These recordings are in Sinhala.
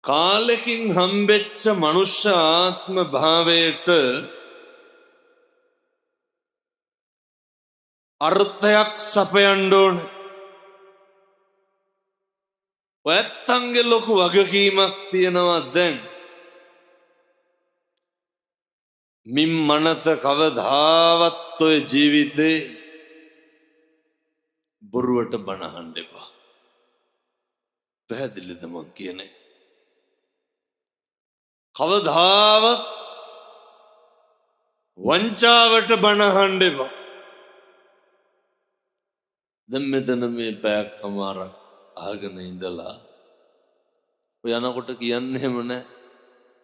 කාලෙකින් හම්බෙච්ච මනුෂ්‍ය ආත්ම භාවයට අර්ථයක් සපයන්න ඕනේ. ඔයත්තන්ගේ ලොකු වගකීමක් තියෙනවා දැන්. මින් මනත කවදාවත් ඔය ජීවිතේ බොරුවට බණ අහන්න එපා. පැහැදිලිද මං කියන්නේ? කවදාවත් වංචාවට බණ අහන්න එපා. දැන් මෙතන මේ පැයක් කමාරක් අහගෙන ඉඳලා ඔය යනකොට කියන්නේ එහෙම නෑ.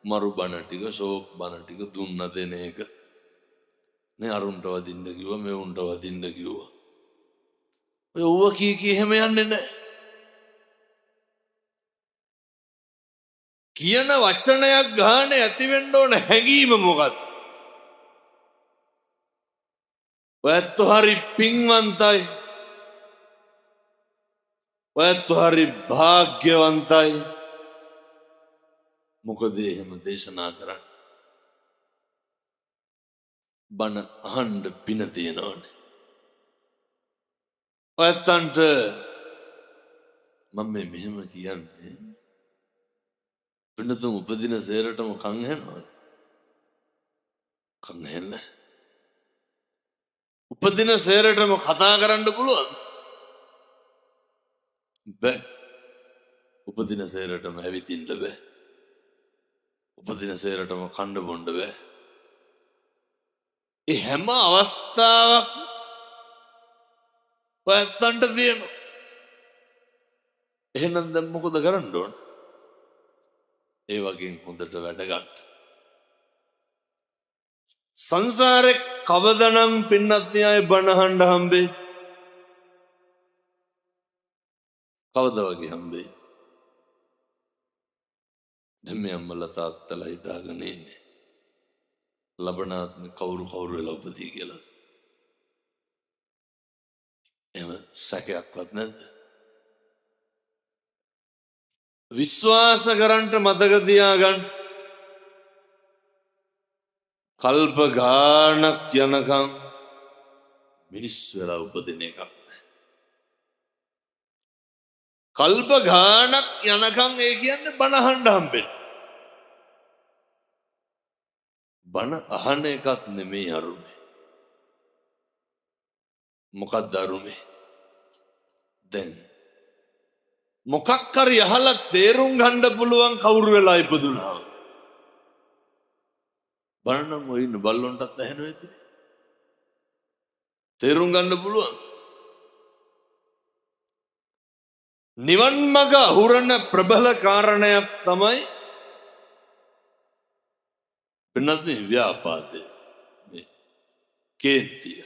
මරු බණ ටික, ෂෝක් බණ ටික දුන්න දෙන එක. නේ අරුන්ට වදින්න කිව්වා, මෙවුන්ට වදින්න කිව්වා. ඔය ඌව කී කී එහෙම යන්නේ නෑ. කියන වචනයක් ගානේ ඇති වෙන්න ඕන හැඟීම මොකක්ද? ඔයත් හරි පින්වන්තයි. ඔයත් හරි භාග්‍යවන්තයි. මොකද එහෙම දේශනා කරන්නේ? බණ අහන්න පින තියෙනවනේ. ඔයත්තන්ට මම මේ මෙහෙම කියන්නේ පිනතුන් උපදින සේරටම කන් ඇහෙනවද? කන් ඇහෙන්නේ. උපදින සේරටම කතා කරන්න පුළුවන්ද? බෑ. උපදින සේරටම ඇවිදින්න බෑ. උපදින සේරටම කන්න බොන්න බෑ. ඒ හැම අවස්ථාවක් ඔයත්තන්ට තියෙනවා. එහෙනම් දැන් මොකද කරන්න ඕන? ඒ වගේ හොඳට වැඩ ගන්න. සංසාරේ කවදනම් පින්නත් අය බණ අහන්න හම්බෙයි? කවද වගේ හම්බෙයි? දැන් මේ අම්මලා තාත්තලා හිතාගෙන ඉන්නේ ලබන ආත්මේ කවුරු කවුරු වෙලා උපදී කියලා. එහෙම සැකයක්වත් නැද්ද? විශ්වාස කරන්ට මතක තියාගන්න. කල්ප ගාණක් යනකම් මිනිස් වෙලා උපදින එකක් නෑ. කල්ප ගාණක් යනකම් ඒ කියන්නේ බණ අහන්න හම්බෙන්න. බණ අහන එකත් නෙමෙයි අරුමේ. මොකක්ද අරුමේ? දැන් මොකක් හරි අහලා තේරුම් ගන්න පුළුවන් කවුරු වෙලා ඉපදුනා. බණ නම් ඔය ඉන්න බල්ලොන්ටත් ඇහෙනවා ඇතිනේ. තේරුම් ගන්න පුළුවන්. නිවන් මඟ අහුරන ප්‍රබල කාරණයක් තමයි වෙනත් ව්‍යාපාදය, මේ කේන්තිය.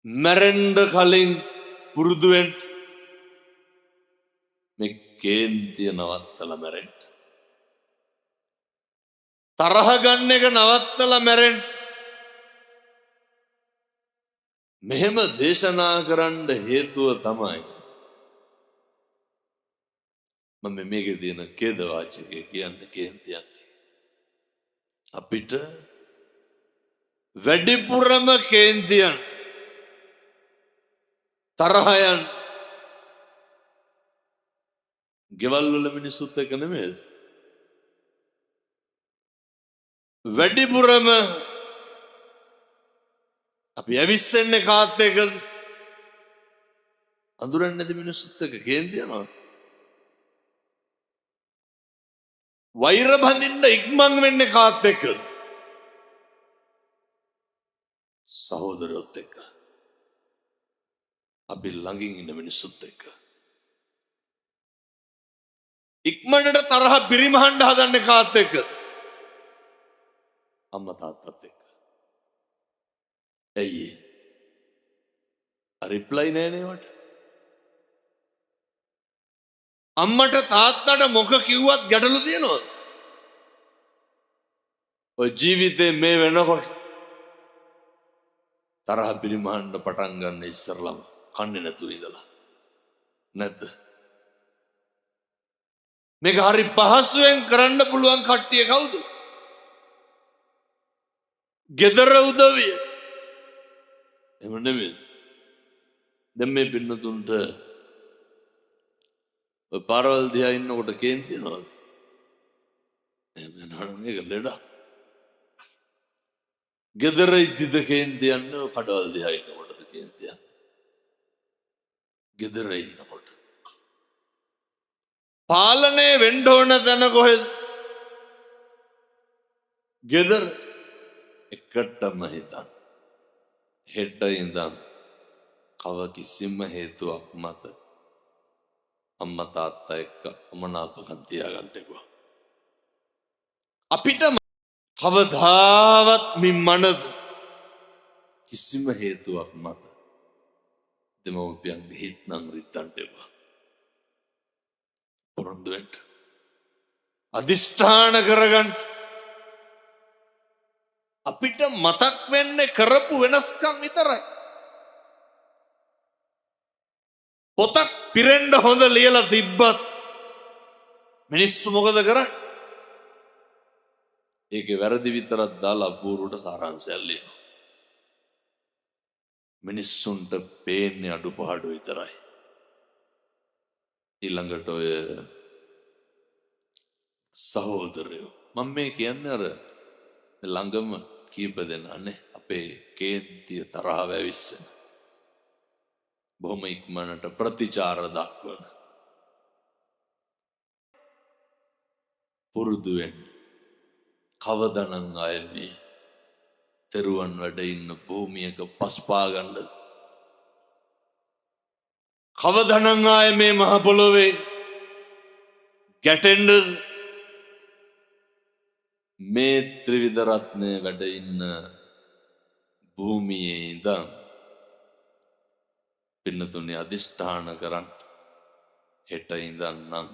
මැරෙන්න කලින් පුරුදු වෙන්න මේ කේන්තිය නවත්තලා මැරෙන්න. තරහ ගන්න එක නවත්තලා මැරෙන්න. මෙහෙම දේශනා කරන්න හේතුව තමයි මම මේකේ තියෙන ඛේද වාචකය කියන්න කේන්තියක්. අපිට වැඩිපුරම කේන්තියන් තරහයන් ගෙවල් වල මිනිස්සුත් එක්ක නෙමෙයිද? වැඩිපුරම අපි ඇවිස්සෙන්නේ කාත් එක්කද? අඳුරන්නේ නැති මිනිස්සුත් එක්ක කේන්ති යනවා. වෛර බඳින්න ඉක්මන් වෙන්නේ කාත් එක්කද? සහෝදරයොත් එක්ක. අපි ළඟින් ඉන්න මිනිස්සුත් එක්ක. ඉක්මනට තරහ පිරිමහන්න හදන්නේ කාත් එක්කද? අම්මා තාත්තත් එක්ක. ඇයි ඒ? රිප්ලයි නෑ නේ වට. අම්මට තාත්තට මොක කිව්වත් ගැටලු තියෙනවද? ඔය ජීවිතේ මේ වෙනකොට තරහ පිරිමහන්න පටන් ගන්න ඉස්සරලම කන්නේ නැතුව ඉඳලා නැද්ද? මේක හරි පහසුවෙන් කරන්න පුළුවන් කට්ටිය කවුද? ගෙදර උදවිය. එහෙම නෙමෙයිද? දැන් මේ පින්නතුන්ට ඔය පාරවල් දිහා ඉන්නකොට කේන්ති යනවද? එහෙම යනවනම් ඒක ලෙඩක්. ගෙදර ඉද්දිද කේන්ති යන්නේ, ඔය කඩවල් දිහා ඉන්නකොටද කේන්ති යන්නේ? ගෙදර ඉන්නකොට. පාලනය වෙන්න ඕන තැන කොහෙද? ගෙදර. එකටම හිතන්න. හෙට ඉඳන් කව කිසිම හේතුවක් මත අම්මා තාත්තා එක්ක අමනාපකම් තියාගන්න එපා. අපිට කවදාවත් මින් මනද කිසිම හේතුවක් මත දෙමව්පියන්ගේ හිත් නම් රිද්දන්න එපා. පොරොන්දු වෙන්න. අධිෂ්ඨාන කරගන්න. අපිට මතක් වෙන්නේ කරපු වෙනස්කම් විතරයි. පොතක් පිරෙන්න හොඳ ලියලා තිබ්බත් මිනිස්සු මොකද කරන්නේ? ඒකේ වැරදි විතරක් දාලා අපූර්වට සාරාංශයක් ලියනවා. මිනිස්සුන්ට පේන්නේ අඩුපාඩු විතරයි. ඊළඟට ඔය සහෝදරයෝ, මම මේ කියන්නේ අර ළඟම කීප දෙනානේ අපේ කේන්තිය තරහව ඇවිස්සෙන, බොහොම ඉක්මනට ප්‍රතිචාර දක්වන. පුරුදු වෙන්න. කවදනම් අය මේ තෙරුවන් වැඩ ඉන්න භූමියක පස්පා ගන්නද? කවදනම් ආය මේ මහ පොළොවේ ගැටෙන්නද? මේ ත්‍රිවිධ රත්නය වැඩ ඉන්න භූමියේ ඉඳන් පින්නතුනේ අධිෂ්ඨාන කරන්න, හෙට ඉඳන් නම්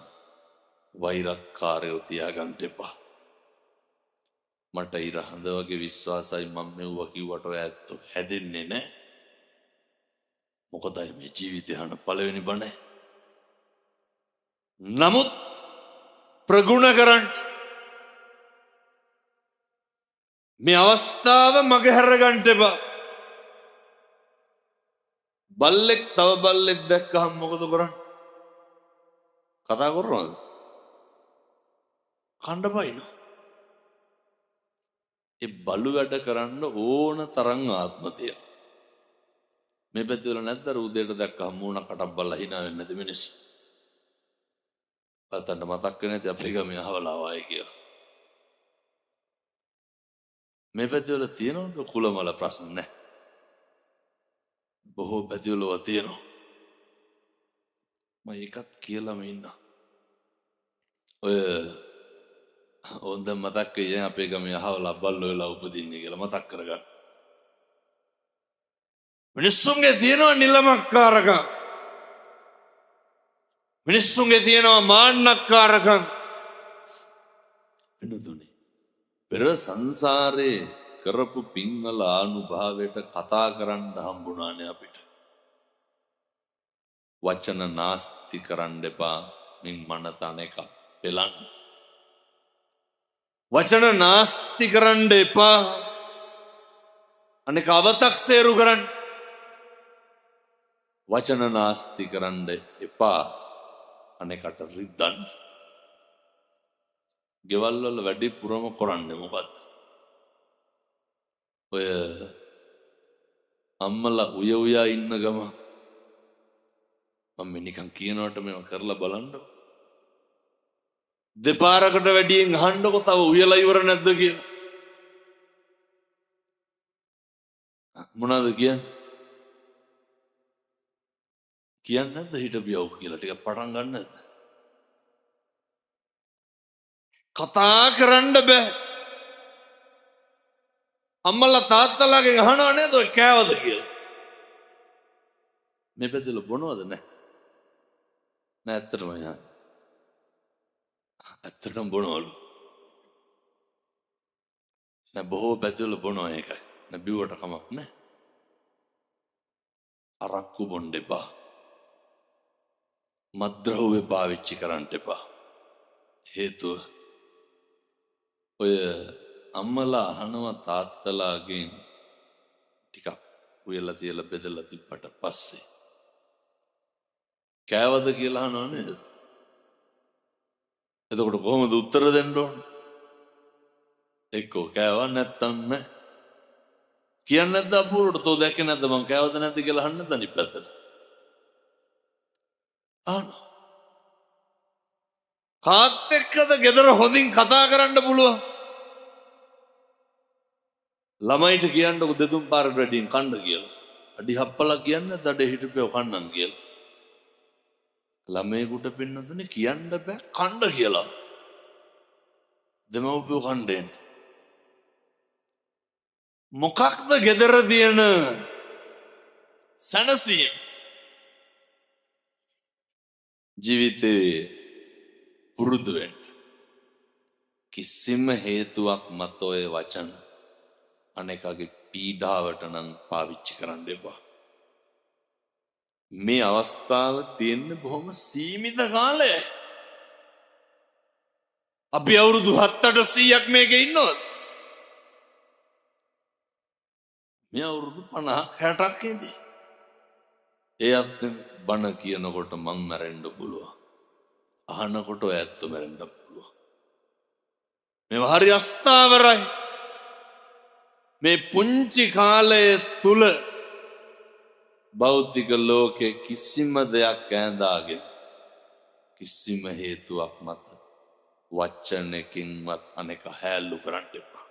වෛරක්කාරයෝ තියාගන්න එපා. මට ඉර හඳ වගේ විශ්වාසයි මම මෙව්වා කිව්වට ඔය ඇත්තෝ හැදෙන්නේ නෑ. මොකදයි මේ ජීවිතය අහන පළවෙනි බණ. නමුත් ප්‍රගුණ කරන්න, මේ අවස්ථාව මගහැර ගන්න එපා. බල්ලෙක් තව බල්ලෙක් දැක්කහම මොකද කරන්නේ? කතා කරනවද? කණ්ඩ බයිනවා. ඒ බලු වැඩ කරන්න ඕන තරම් ආත්ම තියෙනවා. මේ පැති වල නැද්ද අර උදේට දැක්කහම මූණ කටක් බලලා හිනා වෙන්නේ නැති මිනිස්සු? අතන්ට මතක් වෙන්නේ නැති අපේ ගමේ අහවලා ආවයි කියලා. මේ පැති වල තියෙනවද කුලමල ප්‍රශ්න? නැහැ. බොහෝ පැති වල ඒවා තියෙනවා. මම ඒකත් කියලාම ඉන්නවා. ඔය ඕන් දැන් මතක් වෙයි ඈ අපේ ගමේ අහවලා බල්ලෝ වෙලා උපදින්නේ කියලා මතක් කරගන්න. මිනිස්සුන්ගේ තියෙනවා නිලමක්කාරකම්. මිනිස්සුන්ගේ තියෙනවා මාන්නක්කාරකම්. වෙනදුනේ. පෙර සංසාරේ කරපු පින්වල ආනුභාවයට කතා කරන්න හම්බුණානේ අපිට. වචන නාස්ති කරන්න එපා, මින් මනතන එක පෙලන්න. වචන නාස්ති කරන්න එපා, අනෙක අවතක්සේරු කරන්න. වචන නාස්ති කරන්න එපා, අනෙකට රිද්දන්න. ගෙවල් වල වැඩිපුරම කරන්නේ මොකද්ද? ඔය අම්මලා උය උයා ඉන්න ගම මම මේ නිකන් කියනවට මේවා කරලා බලන්න. දෙපාරකට වැඩියෙන් අහන්නකො තව උයලා ඉවර නැද්ද කියලා. මොනවද කියන්නේ? කියන්නේ නැද්ද හිටපියව් කියලා ටිකක් පටන් ගන්න නැද්ද? කතා කරන්න බෑ. අම්මලා තාත්තලාගෙන් අහනව නේද ඔය කෑවද කියලා? මේ පැතිවල බොනවද නෑ? නෑ, ඇත්තටම යා. ඇත්තටම බොනවලු. නෑ, බොහෝ පැතිවල බොනවා ඒකයි. නෑ, බිව්වට කමක් නෑ. අරක්කු බොන්න එපා. මත්ද්‍රව්‍ය පාවිච්චි කරන්න එපා. හේතුව ඔය අම්මලා අහනවා තාත්තලාගෙන් ටිකක් උයලා තියලා බෙදලා තිබ්බට පස්සේ කෑවද කියලා අහනවා නේද? එතකොට කොහොමද උත්තර දෙන්න ඕන? එක්කෝ කෑවා, නැත්තම් නෑ. කියන්නේ නැද්ද අපූර්වට? තෝ දැක්කේ නැද්ද මං කෑවද නැද්ද කියලා අහන්නේ නැද්ද අනිත් පැත්තට? අහනවා. කාත් එක්කද ගෙදර හොඳින් කතා කරන්න පුළුවන්? ළමයිට කියන්නකො දෙතුන් පාරට වැඩියෙන් කන්න කියලා. අඩි හප්පලා කියන්නේ දඩේ හිටපියව කන්නම් කියලා. ළමයෙකුට පින්නතුනේ කියන්න බෑ කණ්ඩ කියලා. දෙමව්පියෝ කණ්ඩ එන්න. මොකක්ද ගෙදර තියෙන සැනසීම? ජීවිතේ පුරුදු වෙන්න. කිසිම හේතුවක් මත ඔය වචන අනෙකාගේ පීඩාවට නම් පාවිච්චි කරන්න එපා. මේ අවස්ථාව තියෙන්නේ බොහොම සීමිත කාලයයි. අපි අවුරුදු 7-800ක් මේකේ ඉන්නවද? මේ අවුරුදු 50ක් 60ක් ඉඳි. ඒ අත්ෙන් බණ කියනකොට මං මැරෙන්න පුළුවන්. අහනකොට ඔය ඇත්තෝ මැරෙන්න පුළුවන්. මේවා හරි අස්ථාවරයි. මේ පුංචි කාලය තුල භෞතික ලෝකේ කිසිම දෙයක් ඈඳාගෙන කිසිම හේතුවක් මත වචනකින්වත් අනෙක හැල්ලු කරන්න එපා.